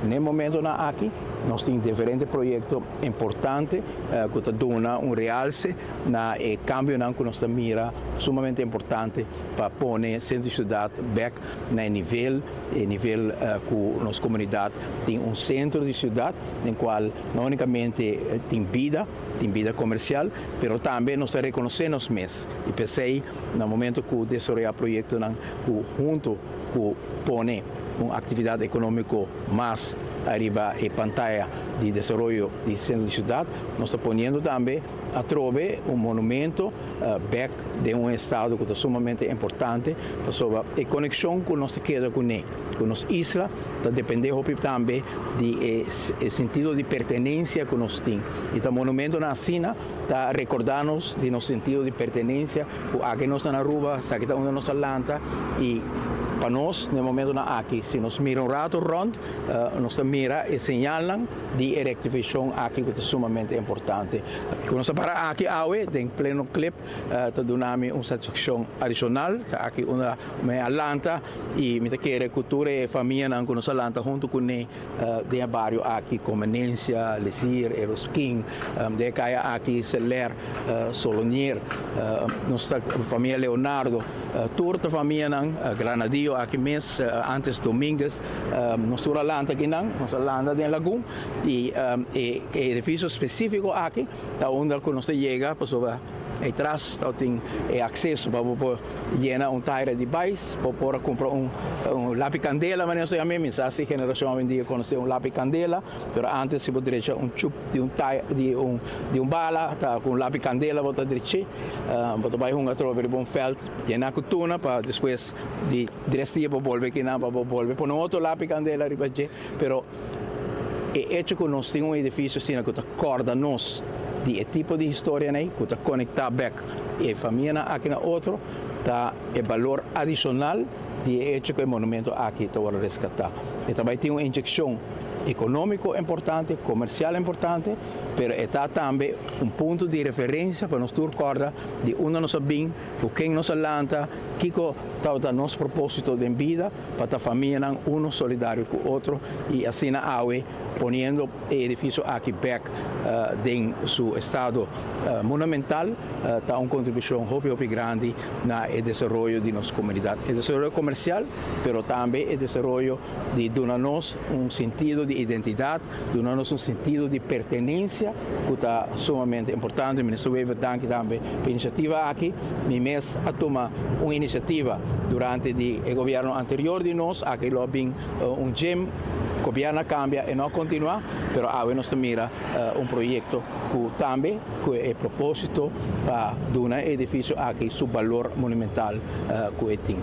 Na e momentonan aki nos tin diferente proyecto importante cu ta duna un realce na e cambionan cu nos ta mira sumamente importante pa pone centro di ciudad bek na e nivel, e nivel cu nos comunidad tin un centro di ciudad den cual no unicamente tin bida, tin bida comercial, pero tambe nos ta reconoce nos mes y p'esey na momento cu desaroya proyectonan cu hunto cu pone un actividad economico mas ariba e pantaya di desaroyo di centro di ciudad, nos ta poniendo tambe atrobe un monumento bek den un estado cu ta sumamente importante, pasobra e conexion cu nos ta keda cune cu nos isla ta depende hopi tambe di e sentido di pertenencia cu nos tin. Y ta monumentonan asina ta recorda nos di nos sentido di pertenencia cu aki nos ta na Aruba, esaki ta unda nos a lanta y pa nos na e momentonan aki si nos mira un rato rond nos ta mira e señalnan di e rectificacion aki cu ta sumamente importante. Cu nos ta para aki awe den pleno klip ta duna mi un satisfaccion adicional, ta aki unda mi a lanta y mi ta kere cu tur e famianan cu nos a lanta hunto cune Den e bario aki Comenencia, Lesir, Eroskin, den e kaya aki Seler, Solonier, nos ta famia Leonardo, tur ta famianan Granadillo aki mes, antes Dominguez, nos tur a lanta akinan, nos a lanta den Lagun y e edificio specifico aki ta unda cu nos ta yega pasobra Ei tras ta tin e akseso pa bo por yena un taira di bais, bo por a kumpra un lapi kandela manera nos ta yama, mi sa si generashon awendia konosé un lapi kandela, pero antes si bo drecha un chup di un taira di un di un bala ta ku un lapi kandela bo ta drech'é, bo ta bai hunga atrobe riba un vèlt yena ku tuna pa despues di tres dia bo bolbe kinan pa bo bolbe pone un otro lapi kandela riba dje, pero. E echo ku nos tin un edifisio asina ku ta kòrda nos di e tipo di historianan ei, ku ta konektá bèk e famianan aki na otro, ta e balor adishonal di e echo ku e monumento aki ta wòrdu reskatá. E ta bai tin un inyekshon ekonómiko importante, komersial importante, pero e ta tambe un punto di referensia pa nos tur kòrda di unda nos a bin, ku ken nos a lanta, kiko tabata nos propósito den bida. Pa ta famianan uno solidario cu otro y asina awe poniendo e edificio aki bek den su estado monumental ta un contribucion hopi hopi grandi na e desaroyo di nos comunidad. E desaroyo comercial pero tambe e desaroyo di duna nos un sentido di identidad, duna nos un sentido di pertenencia cu ta sumamente importante. Minister Wever danki tambe pa e iniciativa aki. Mi mes a tuma un iniciativa durante di e gobierno anterior di nos, aki lo a bin un gym, gobierno a cambia e no a continua, pero awe nos ta mira un proyecto cu tambe cu e proposito pa duna e edificio aki su balor monumental cu e tin.